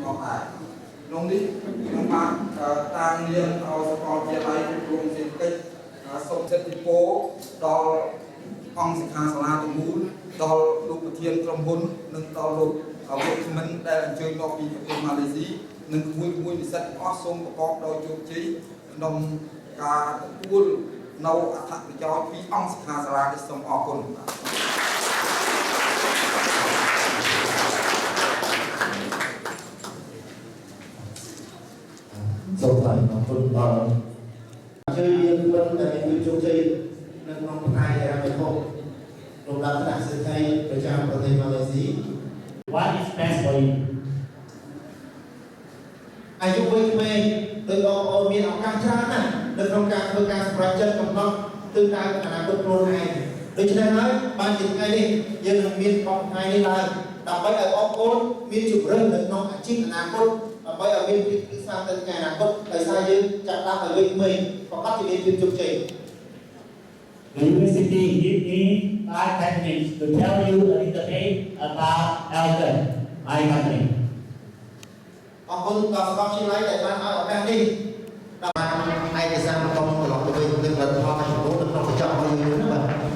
ផងដែរក្នុងនេះខ្ញុំបានតាងនាមឲ្យសាកលវិទ្យាល័យគ្រប់គ្រងសេដ្ឋកិច្ចសូមសិទ្ធិពរដល់អង្គសិក្ខាសាលាទាំងមូលដល់លោកប្រធានក្រុមហ៊ុននិងដល់លោកវិក្កាមិនដែលអញ្ជើញមកពីប្រទេសម៉ាឡេស៊ីនិងក្មួយក្មួយនិស្សិតទាំងអស់សូមប្រកបដោយជោគជ័យក្នុងការទទួលនៅអត្ថប្រយោជន៍ពីអង្គសិក្ខាសាលានេះសូមអរគុណបាទ។ សូមថ្លែងអំណរគុណដល់ អញ្ជើញវាគ្មិនដែលមានជោគជ័យនៅក្នុងផ្នែកហិរញ្ញវត្ថុលំដាប់ថ្នាក់សេដ្ឋីប្រចាំប្រទេសម៉ាឡេស៊ី What is best for you? អាយុវ័យក្មេងដោយបងប្អូនមានឱកាសច្រើនណាស់នៅក្នុងការធ្វើការសម្រេចចិត្តកំណត់ទិសដៅអនាគតខ្លួនឯងដូច្នេះហើយបានជាថ្ងៃនេះយើងនឹងមានបងថ្ងៃនេះឡើងដើម្បីឲ្យបងប្អូនមានជម្រើសនៅក្នុងអាជីពអនាគតដើម្បីឲ្យមានភាពពិសេសទៅថ្ងៃអនាគតដោយសារយើងចាប់ផ្ដើមឲ្យវ័យក្មេងប្រកាសជាមានភាពជោគជ័យ The university give me 5, 10 minutes to tell you a little bit about Elken, my company. អរគុណដល់សាកលវិទ្យាល័យដែលបានឲ្យឱកាសនេះដល់បានឯកសារបន្តត្រឡប់ទៅវិញនឹងលទ្ធផលមួយចំនួននៅក្នុងកញ្ចក់របស់យើងណាបាទ។